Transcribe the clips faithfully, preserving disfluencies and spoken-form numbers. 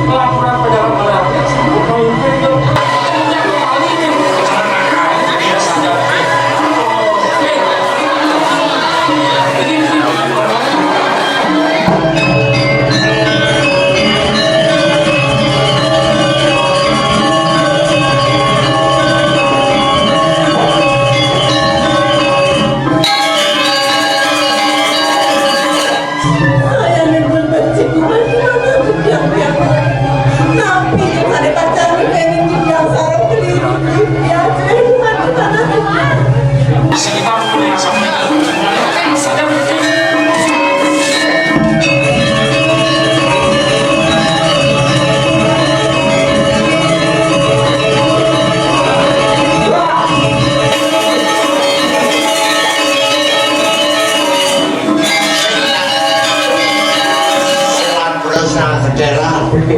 Laporan pejalan berarti. Saya memang benci kumaha-kumaha. Tapi yang saya pacaran pengen juga sarap keliru. Ya, saya bukan di tanah.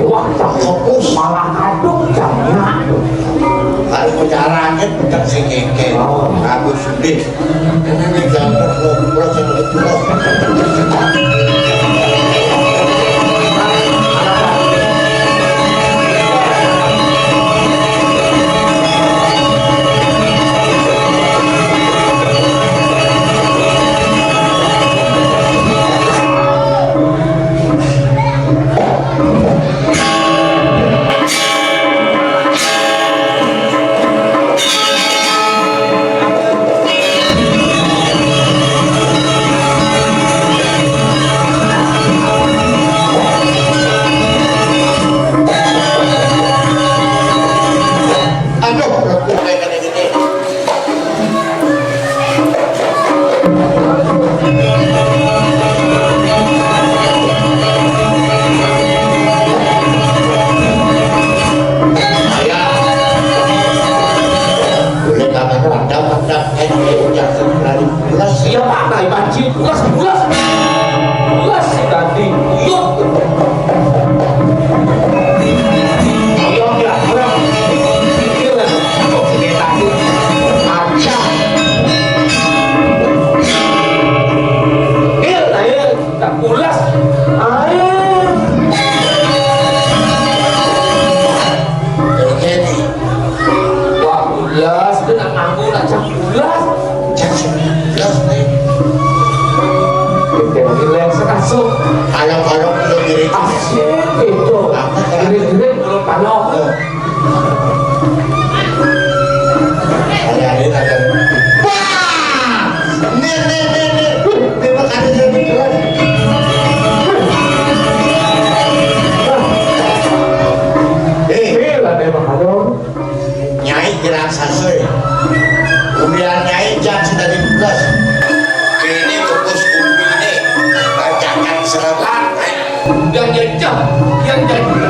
Wah, fokus malah kadung jamnya. Kalau mau caranya tetap sing keke. Oh. Aku sedih. Ini nih gambar lo, lo sing lo. Aduh, Boleh katanya ada pada N U yang sebenarnya. Belas, iya, Pak, nah, Pak Haji, belas, belas. Belas si tadi, uyut. Uyut ya, belas. Pikir lah, aduh, si tadi. Acah. Iya, nah, iya. Tak pulas. Air. Oke nih. Wah, pulas. Dia nak nganggur, nak cak pulas. Cak pulas nih. Kita lagi lem sekasuk. Kalau-kalau belum diri. Asik itu. Apa? Diri-diri belum panas. Oh. Ada, ada, ada. Wah! Nih, nih, nih, nih. Nih, nih, makanya jadi keras. Eh. Iya lah, dia mah kadang. Nyai gerak sasoi. Kemudian Nyai jan sudah dibukas. Ini kukus bumi ini. Bacakan selamat. Yang jajah, yang jajah.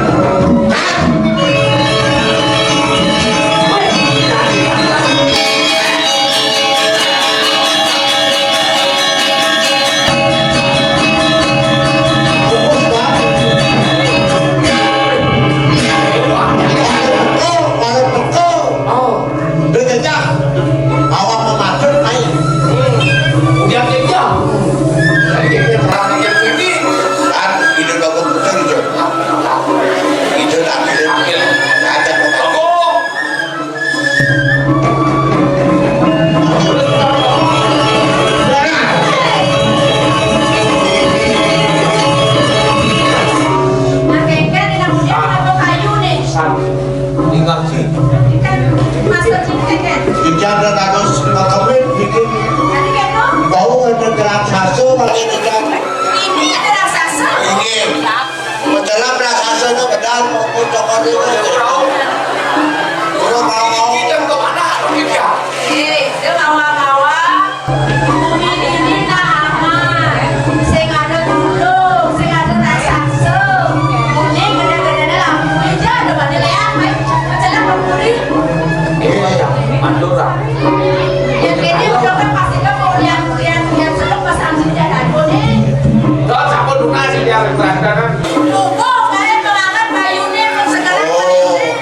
Udah jajah. Awak mematur, ayo. Udah jajah. Kan itu bagus betul, Jo. Itu tak ambil. Ambil. Ajak. Nah, kengken, enak udah, apa kayu nih? Tinggal sih. Ikan, master chicken, kan? Ikan dan harus makan bikin. Nanti kan, no? Bau ada gerak sasu, pakai ikan. Ini ada raksasa. Ini. Betulan raksasa itu benar, maupun cokot itu. Belum mau-mau. Ini jam kemana? Ini dia. Eh, dia bawa-bawa. Bumi ini nah aman. Sing ada gunung, sing ada raksasa. Ini gede-gedenya lampu aja, ada pada lihat, Mai. Betulan lampu ini. Iya, iya. Mandor lah. Yang ini udah kan pasti kan mau lihat, lihat, lihat, sudah pas angin jalan, nih. Terus aku lunas dia, berangkat. Tunggu, kayak banget bayunya, sekarang bayunya.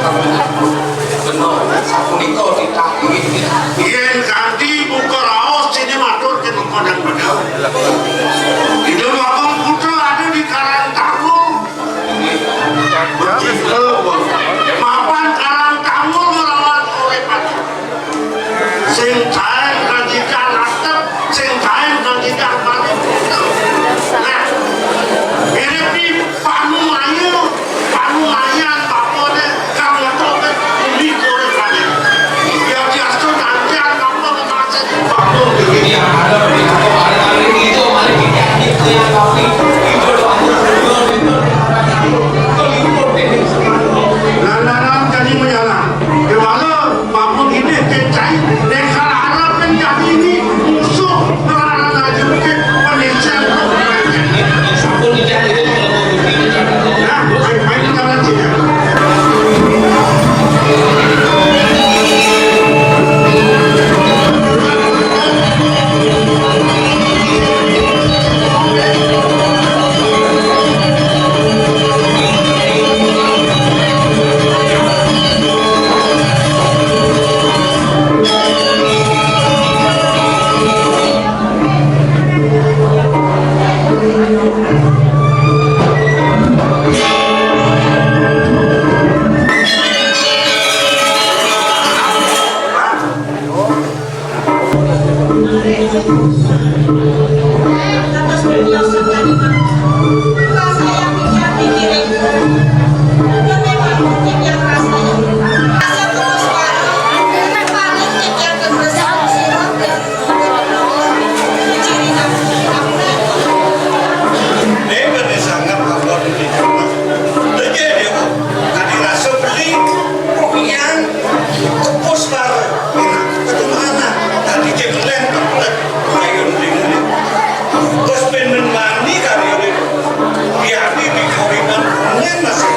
Bener, sapunika titah. Yén kanti buka raos, sini matur ké buka dan bener. Ida Bagong Putra ada di Karang Tanggul. Begitu, mapan Karang Tanggul nglawan Koré Pati. Sing taén kajikan atep, sing taén kajikan batu. Nah, mirip di Panumaya, Panumayan bapané kang ngetokné umi Koré Pati. Ya diastu nantian bapa memasin bapa. Iya, ada, ada, ada, itu malah kita, itu yang tapi itu doanya. Lantaran kami menyalah, kewala Mamun ini kecai, nekar harap menjadi ini musuh melarang aja mungkin penisir. Nah, main-main kita aja ya. Déwa sanget abot di rumah. Déwa, déwa. Kadi rasa beli, yang kepus bar, enak, ketumana. Tadi cek lem, templek, mayun dingin. Terus penen mani kali ini. Biar di, di koringan, kuning masih.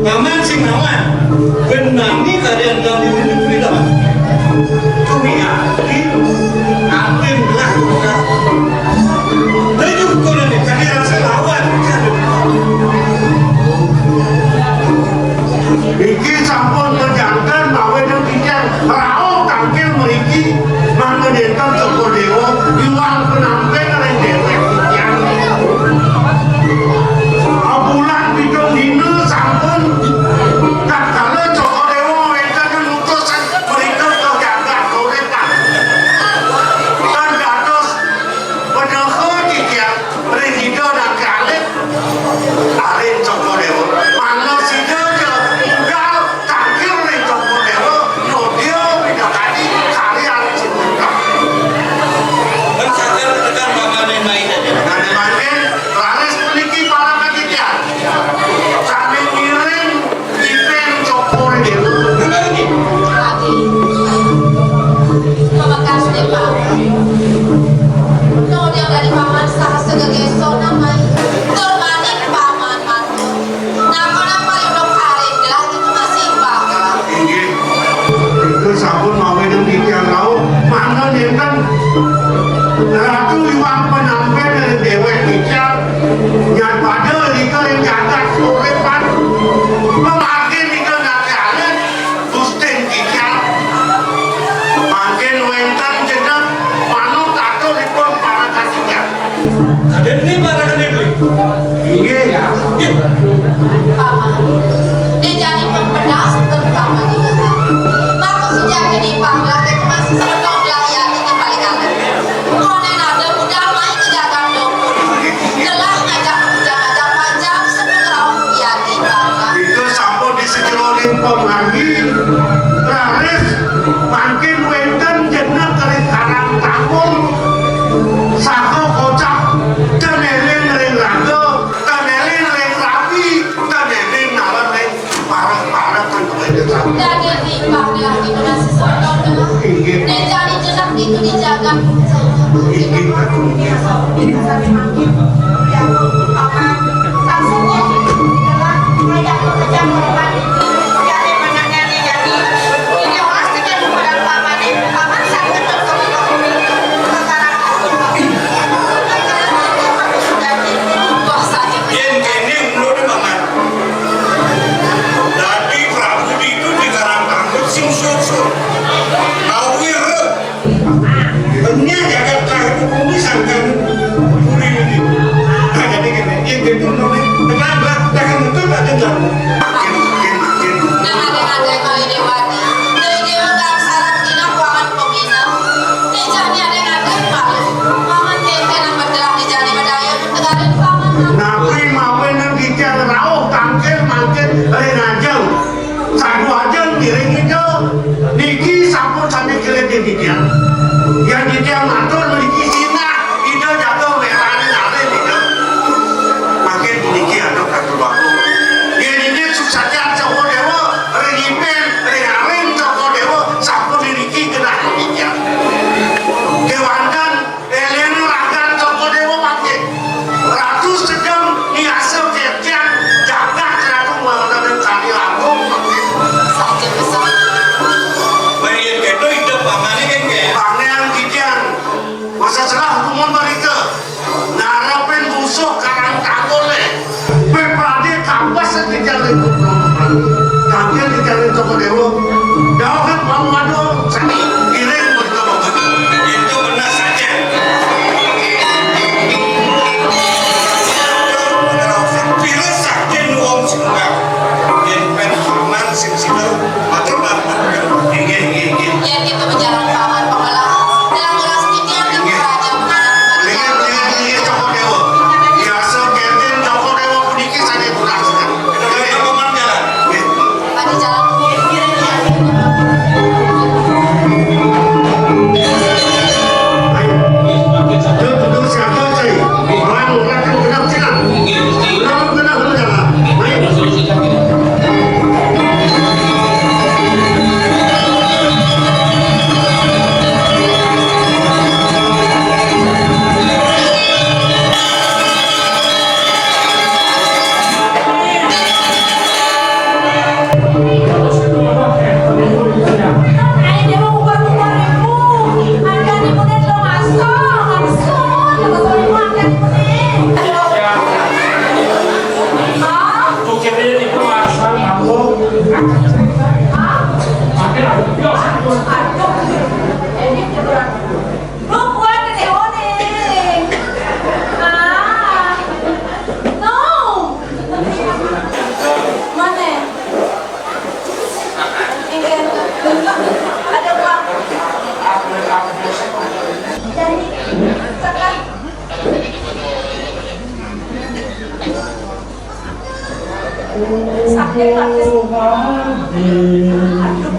Paman sing nawan, ben nani kalian kami ini berita. Kami yakin, alim lah. Laju kono ni kami rasa lawan. Niki sampun kajanten mawi nang titiang rauh tangkil mriki, mangda nénten Cokor Déwa iwang penampén ring déwék titiang. Bulan pitung dina sampun tatkala Cokor Déwa wénten nutusan mrika ka jagat Korétan. Tan dados peneha titiang ring Ida Nangkalit. Arin Cokor Déwa, mangda sida ja budal tangkil ring Cokor Déwa, nodya pinakadi kalian sumurta. Mén saking tekan pamané main aja. Nah, mangkin raris puniki para panitia. Sané ngiring Ipin Cokor Déwa. Bener iki. Adi, pamekas dé, Pak. Nodya dadi paman saha segegésonan, Mai. Tur manik paman mantu. Nakonan payunuk karing gelah itu masih bakal. Inggih. Itu sampun mawi nang titiang rauh. Mangda nénten Ratu iwang penampén déwék titiang. Nyan pada rika ring jagat Korétan. Mangkin nika nate alit, Gustin titiang. Mangkin wénten jeneng manut aturipun para katiga. Kadén ni para kadén ni. Inggih. Paman, dé jani pempedas tentang ini. Maka sejak ini panglah masih sebetul belah yati di paling alit. Koné nada budal mai ke jagat dukun. Gelah ngajak ngajak ngajak panjang sebelum rauh yati bangga. Itu sampun di sejeroning pemargi. Raris mangkin wénten jeneng ring Karang Tanggul. Saha kocap, ten éling ring raga, ten éling ring rabi, ten éling nalem ring parek-parek kan kemudian. Daging di panggilan itu nasi sotong. Inggih. Dé jani jeneng itu di jagat. Inggih, Ratu. Inggih. Yén kéné mula, Paman. Dadi Prabu ditu di Karang Tangkut sing suksma. Kawir. Enya jagat langit bumi sangkan puri ini. Nah, jadi gini, ini dulu nih. Kenapa? Jangan nuntut aja jalan. Makin, makin, makin. Nah, ada-ada kali Dewati. Dari Dewa Gangsara dina kuangan pemina. Tejani ada-ada malu. Paman tete nang bergerak di jani bedaya. Tegarin paman. Napi mawe nang gijang rauh tangkil mangkil rinajeng. Saguajeng ngiring Ida, niki sampun sami kelih titiang. Yén titiang matur mriki sinah, Ida jaga wérané ngalih Ida. Mangkin puniki antuk Ratu Agung. Yén inggih suksatian Cokor Déwa, ring ipin, ring arim Cokor Déwa, sampun niki genah titiang. Kéwanten Éling ragan Cokor Déwa mangkin. Ratu sedeng niasa kertian jagat ratu mangdaning kali langkung mangkin. Saja pesan. Mén yén kéto Ida pamané kénkén. Pangéran titiang. Masa serah kumun barita. Ngarepin musuh Karang Tangkul, eh. Pepade kapas dijalin Cokor Déwa. Kangge dijalin Cokor Déwa. Dawuh pamadu sami iring berita bagus. Itu benar saja. Pira sakti nuwun sungkap. Yen pen paman sing sida matur banget. Inggih, inggih, inggih. Yen kita berjalan paman pamalah, dalam gelas titian dan raja mengalami. Mendingan, mendingan, mendingan Cokor Déwa. Biasa kenten Cokor Déwa puniki saking tunas. Kita jalan, paman jalan. Nggih. Pada jalan. Ayo. Ayo, duduk siapa, cai? Orang, orang kan genap silang. Genap, genap, genap. Ayo. Hah? Aduh. Lu kuat ke Dewa nih. Ah. No. Mana? Ini. Ada uang. Jadi, sekarang. Sakit, sakit. Aduh.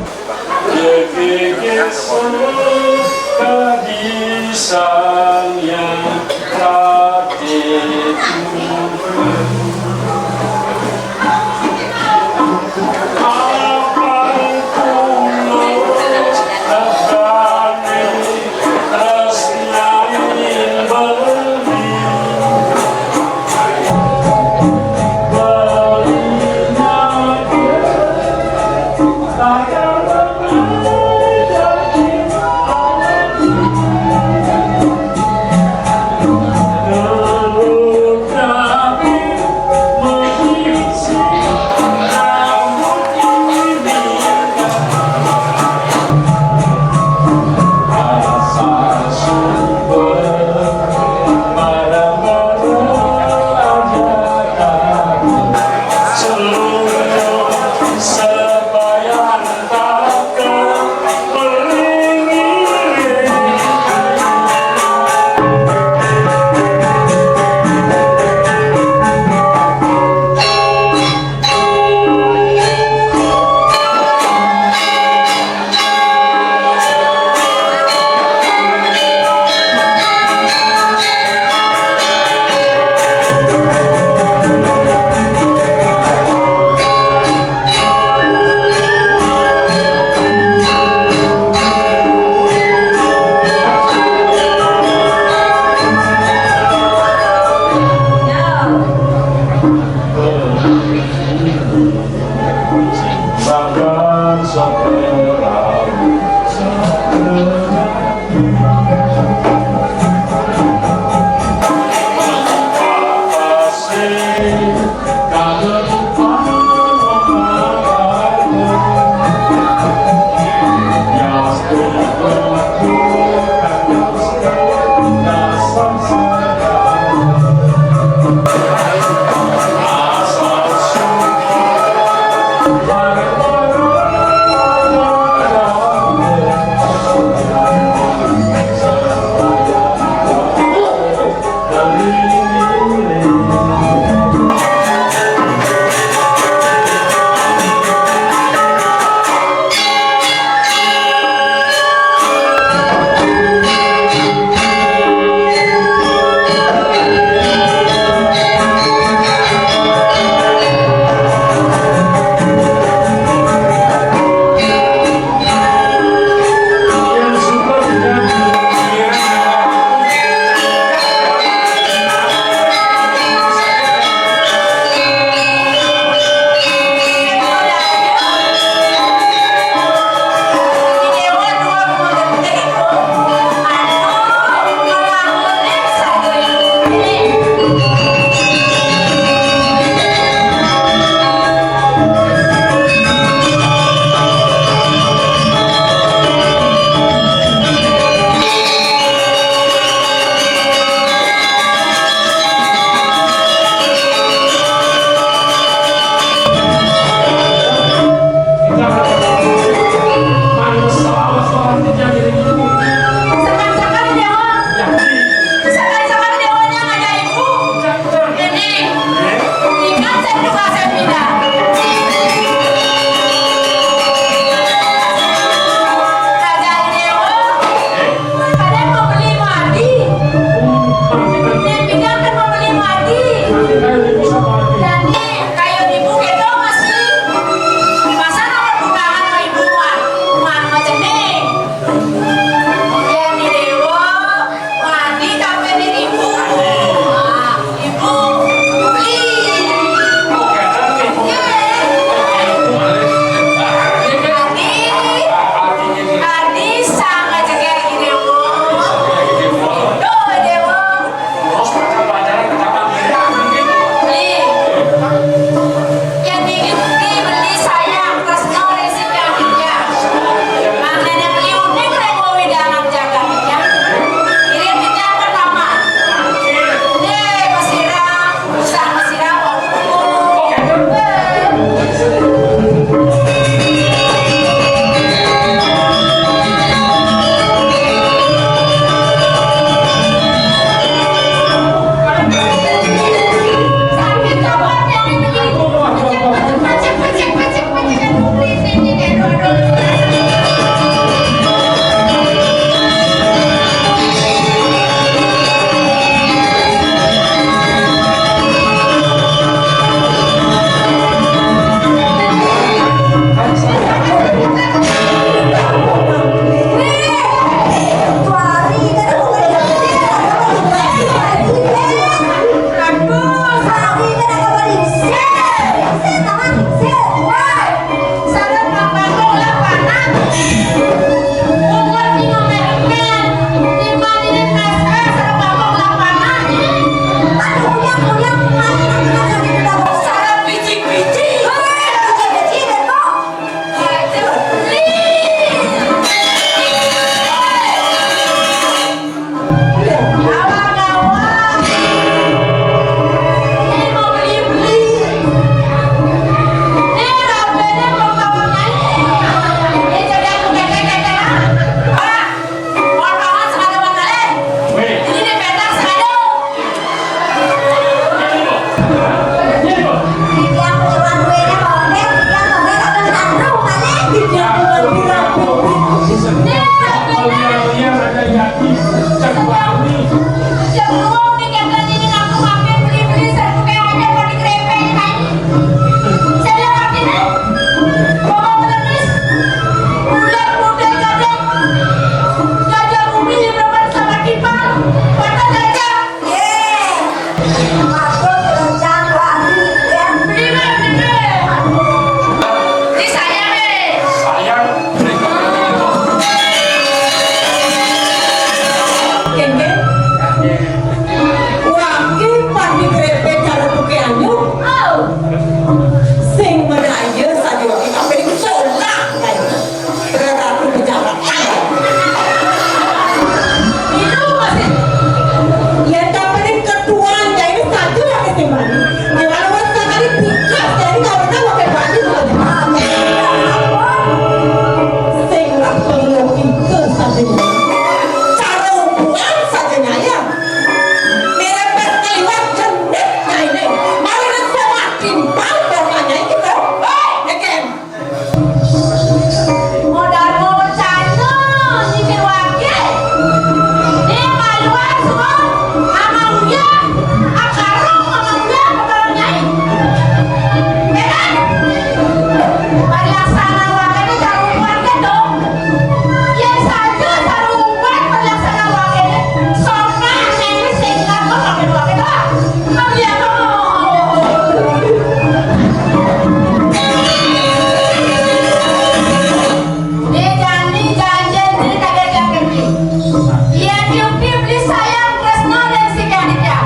Yukti beli sayang tresno dan si Kadika.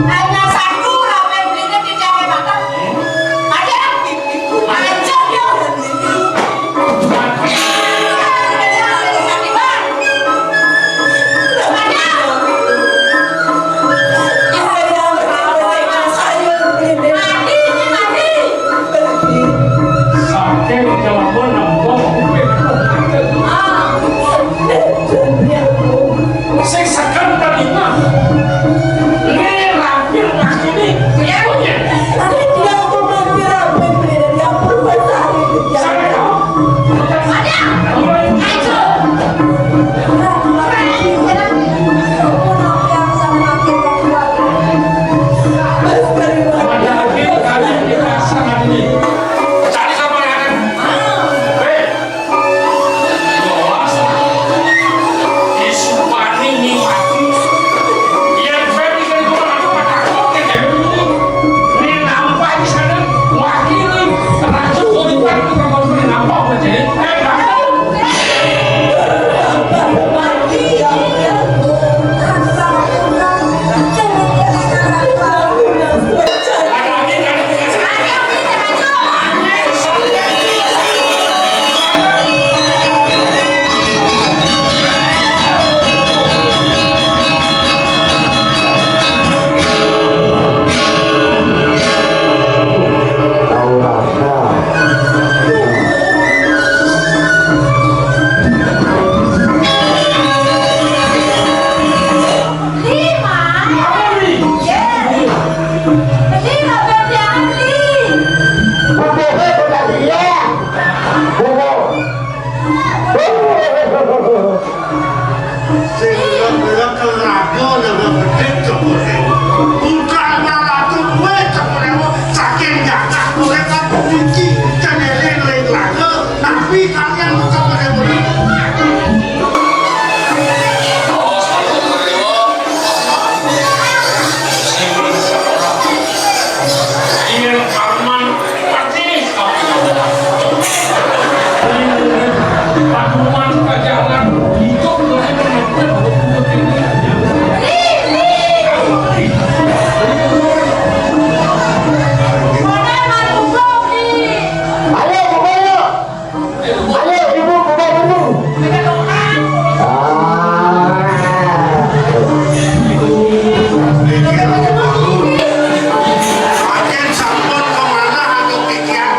Hanya satu ramen belinya di Jakarta. Ada? Aja dia. Saking kelakuan nembok kuping. Sing seken telinga. Ini rampir kaki ini. Punya. Tadi dia aku mampir apa yang beli dari dapur, buat sehari kerja. Saya tahu. Ada. Ayo. Cari sama yang lain. Hei. Jelas. Disubani ni mati. Yang saya bisa itu kan aku tak takut ke Dewi. Ini nampak di sana. Wakil ni. Raja Uripan tu kan kau boleh nampak macam ni. Eh, raja. Sing lek-lek raga nang gedhe sepuluh ewu. Bukan malah duwe sepuluh ewu, saking jatah kowe kan iki jenenge ling raga, tapi kalian bukan sepuluh ewu. Yen Arman pati. Ayo, pokoknya. Ayo, Ibu, buka dulu. Ah. Pancen sampun kemanah atuh pikiran.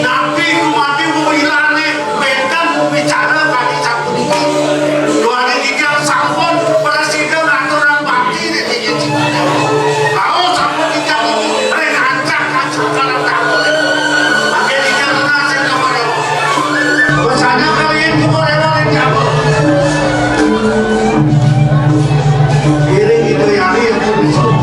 Napi kumapi wong ilane, benten bicara kali sapuniki. Duane titiang sampun prasida ngaturang bakti ring titiang. Aos sampun titiang niki ring ancak-ancak kalah taun. Mangke titiang nunas ring kamarya. Wesana kaliyan Jumur Ewa ring Jaba. Iring Ida Yari yang pun disuruh.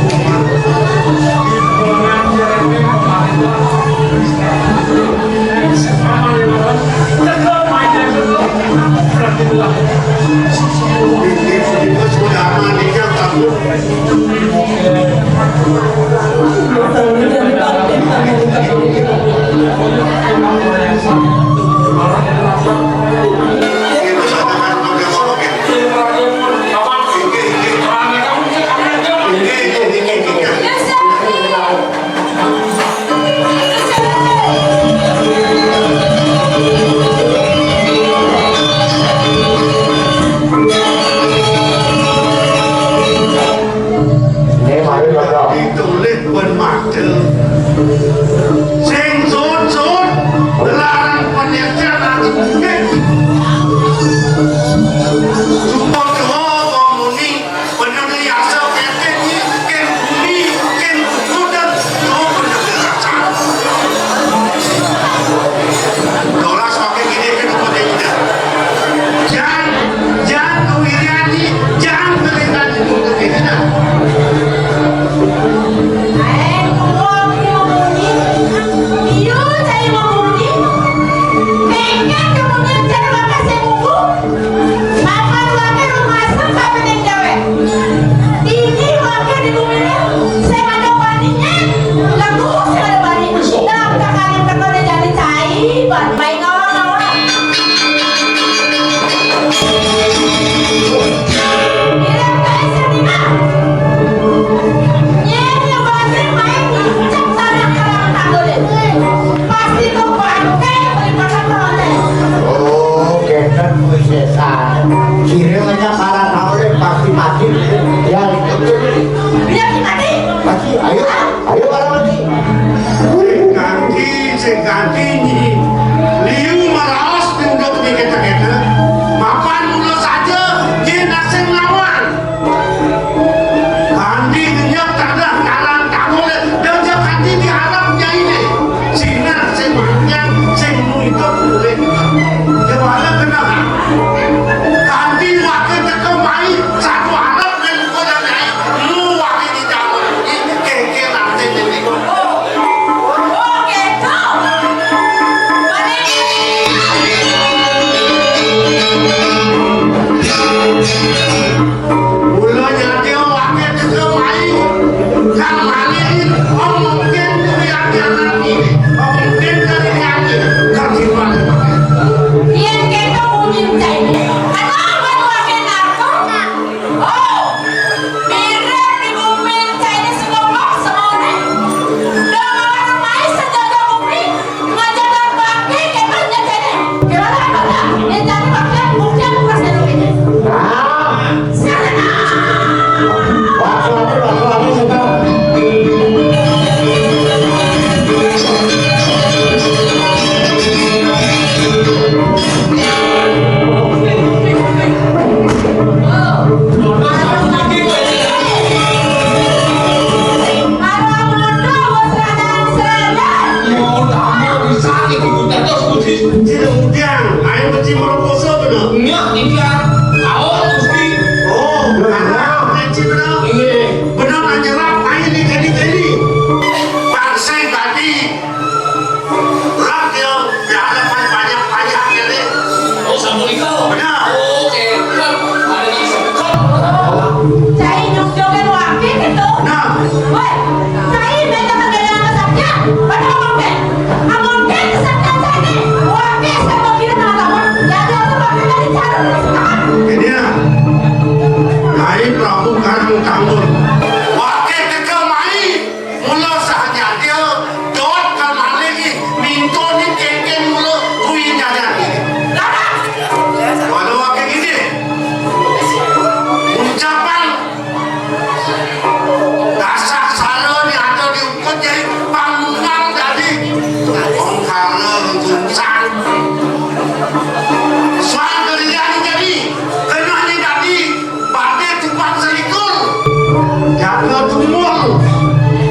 Jaga tumul,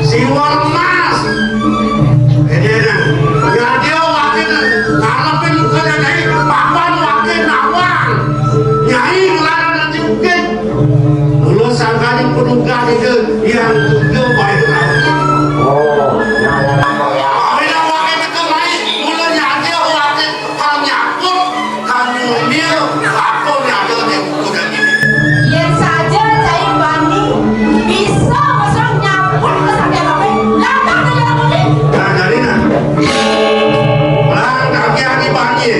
siwar emas. Ini nah, ya dia wakin ngarepin muka nyai, papan wakin nawang. Nyai nglarang nanti ukit. Mula sangkaning penunggal itu yang juga baik. Oh, nah, ya, ya, ya. Beda wakin itu naik, mula nyai dia wakin. Panyakut kanyumil apa nyadane buku daging. Yen saja cai bani bisa mesra nyabut kesaktian kabeh, lantas aja bani. Nah, jadi nah. Lang kaki-kaki bani.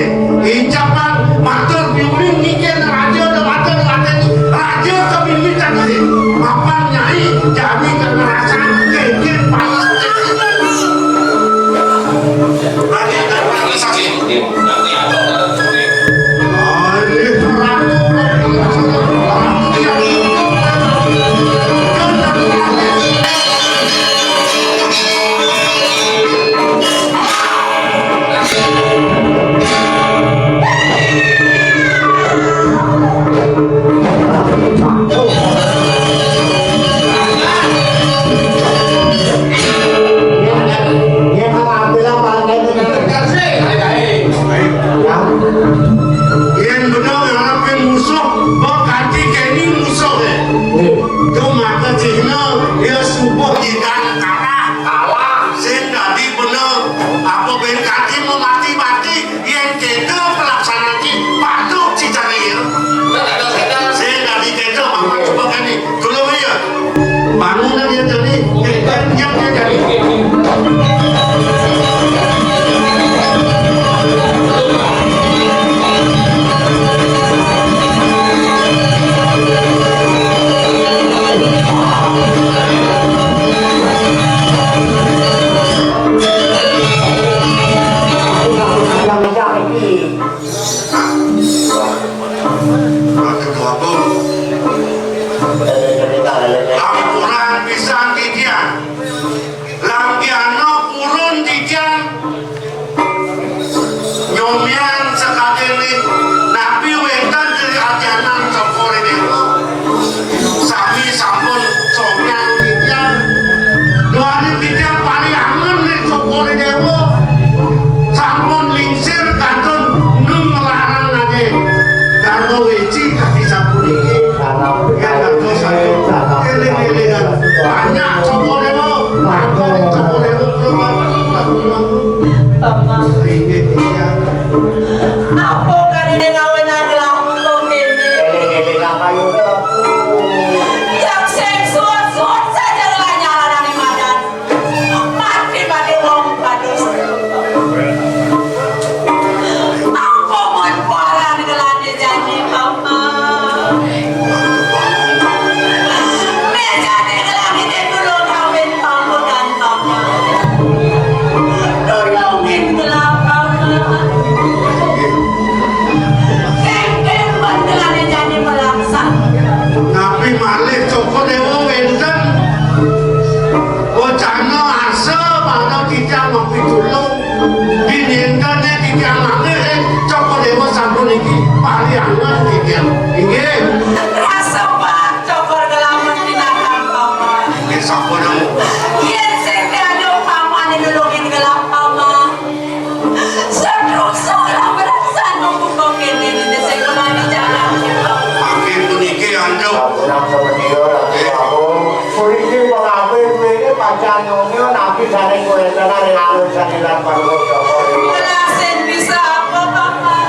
Incapan matur piuning ngiken raja dan raja dan raja ini. Raja kemimitan ini. Mapan nyai jani kekerasan, kengken, panas. Yen bener ngarepin musuh, mbok kanthi kene musuh e. Tuh maka cihna ya subuh nyikan kalah. Kalah. Sing dadi bener apa ben kanthi mau mati-mati. Yen kéto pelaksanaan iki patut dicari ya. Sing dadi kéto mangko coba kene. Tulung ya. Bangunan ya jadi, yang ya jadi. Ampura pisan titiang. Lampiana purun titiang. Nyomian sakadene napi wenten diri ajanan Cokor Dewa. Sami sampun somian titiang. Duaning titiang paling angen ring Cokor Dewa. Sampun lingsir kantun nung nglarang aje. Dharma weci kaki sapuniki. Yang dados ayo eling-elingan. Banyak Cokor Dewa. Banyak Cokor Dewa. Bapak. Inggih titiang. Apa karene ngawenan lambung kene? Eling-elingan ayo. Yang sing suwun-suwun saja ngelanyaran madan. Mati-mati wong padus. Apa mun paran ngelane jani, Papa? Mejane ngelane dulu kawin, Papa, dan Papa. Tulungin kula, Papa. Kengken pun ngelane jani melaksan. Napi malih Cokor Dewa wenten? Wacana asa pada titiang mapitulung. Dinintene titiang manggih, Cokor Dewa sampun iki pariangan titiang. Inggih. Rasa pan Cokor Gelamet tinakang paman. Inggih, sampun. Yen sing dianjuk paman nulungin gelap paman. Satruk salah berasa nunggu kok kene di desa kemana jalan. Mangkin puniki anjuk. Sampun semedia Ratu Agung. Puniki pengabih kuwi pacan nyonya nabi saning kuwenten ring alun saniran Panuwun Joko Dewa. Ngelasin bisa apa, Bapak?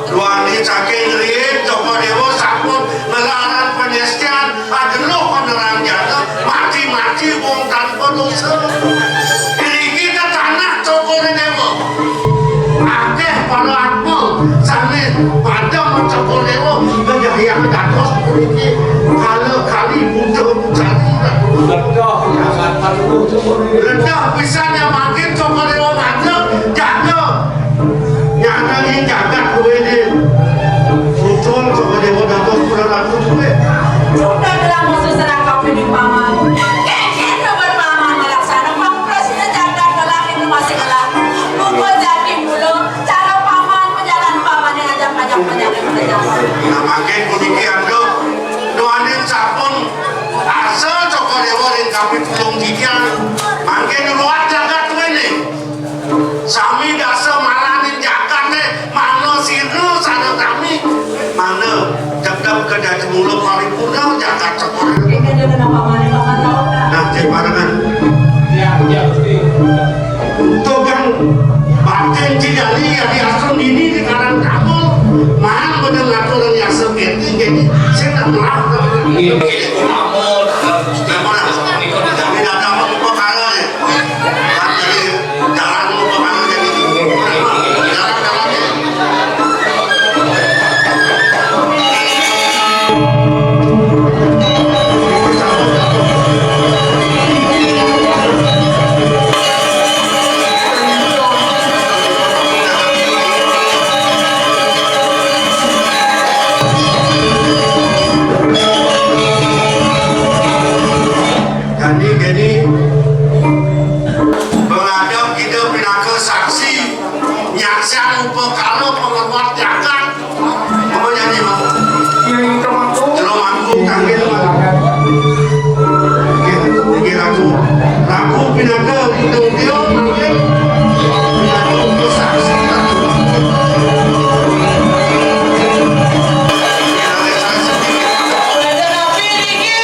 Duani saking riyin Joko Dewa sampun nglarang panestian, adeluh penerang jana, mati-mati wong tanpa dosa. Niki tetanah Joko Dewa. Akeh para atma sane padha Cokor Dewa ngejahyang dados puniki kala kali butuh cari. Bedah, sangat perlu Cokor Dewa. Bedah pisan yang makin Cokor Dewa makin jaga. Nyatane jagat kuwi iki. Muncul Cokor Dewa dados pura ratu kuwi. Sudah telah musuh serang kau ini paman. Kengken nomor paman melaksana pang prasida jagat kelak itu masih kelak. Monggo jati mula. Cara paman, pejalan paman yang ajak-ajak pejalan pejalan. Nah, mangkin puniki antuk duaning sampun asa Cokor Nah, jagat sepur. Ini dia kenapa mana Paman tahu, Kak? Nah, cek barengan. Iya, iya, Gusti. Tukang batin cidali ya di asam ini di karang kabul. Mana bener ngatur yang asam gitu, jadi saya tak melak. Iya, iya. Kenapa? Ini ada apa perkara ya? Nah, jadi jalan mau kemana jadi? Jalan, jalan, ya. Jadi, jadi menghadap kita pinaka saksi nyaksian upakara pangaruat jagat. Apa jadi, Mak? Iya, iya, Mak. Jero mangku, kanggé, Mak. Nggih, nggih, Ratu. Ratu pinaka, pinaka, pinaka, pinaka saksi, Ratu. Pinaka saksi. Ada nabi niki.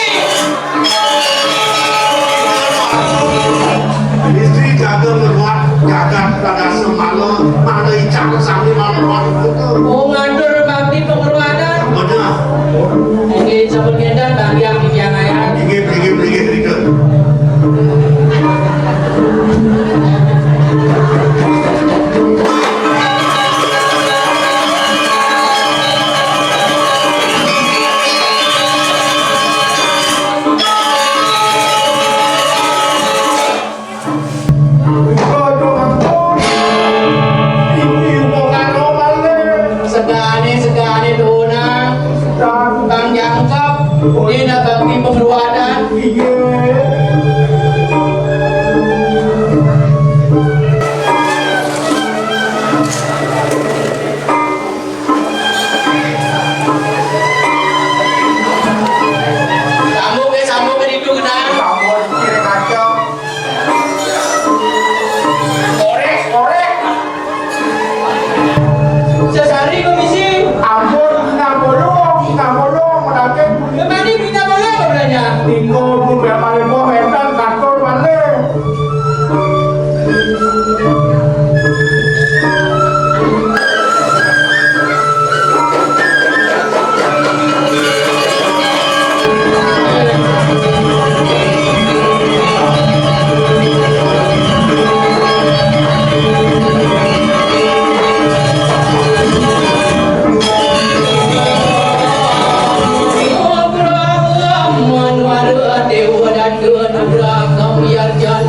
Istri jaga meruat, jaga pada semala, mana icang sami malah meruat betul. Oh, ngatur bakti pengeruatan. Bener. Inggih, sampun ngénten, Bang Hyang, Hyang Ayah. Inggih, inggih, inggih, inggih. Sedané, sedané dona, Bang Jangkep, dina bakti pengeruatan. Sambung ke, sambung ke ditu, Genang. Sambung kiri kacau. Korek, korek. Sesari komisi. Ampun, Genang bolong, Genang bolong, menarik. Kemana kita bolong, beranya? Tinggal pun berapa ribu meter, kantor balik.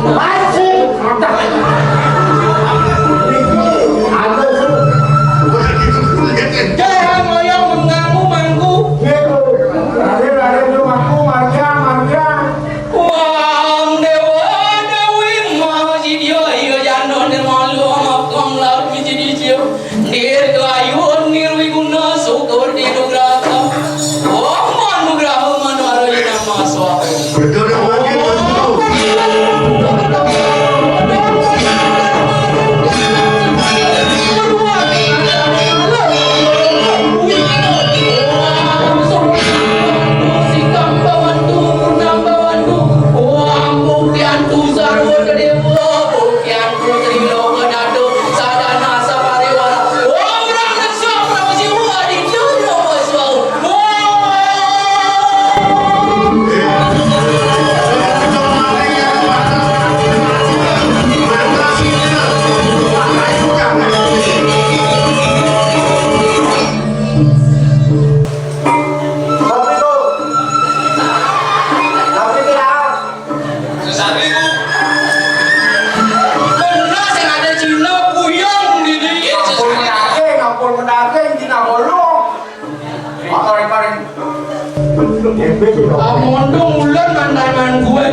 Masih. Jangan ngoyong mengaku mangku. Gitu. Raden, Raden, lu mangku, marga, marga. Wang Dewa Dewi Maha Sidya, iya jana nirmala, makam laut wiji dijya. Dirgayun nirwiguna, sukur dinugraha. Om anugraha manwara nama swaha. Betul, Om. Tapi, Bu, bener sing ada Cina puyeng di, di, ampun mendaging, ampun mendaging, Cina bolong. Paring-paring. Amun dong ulun mantan gue.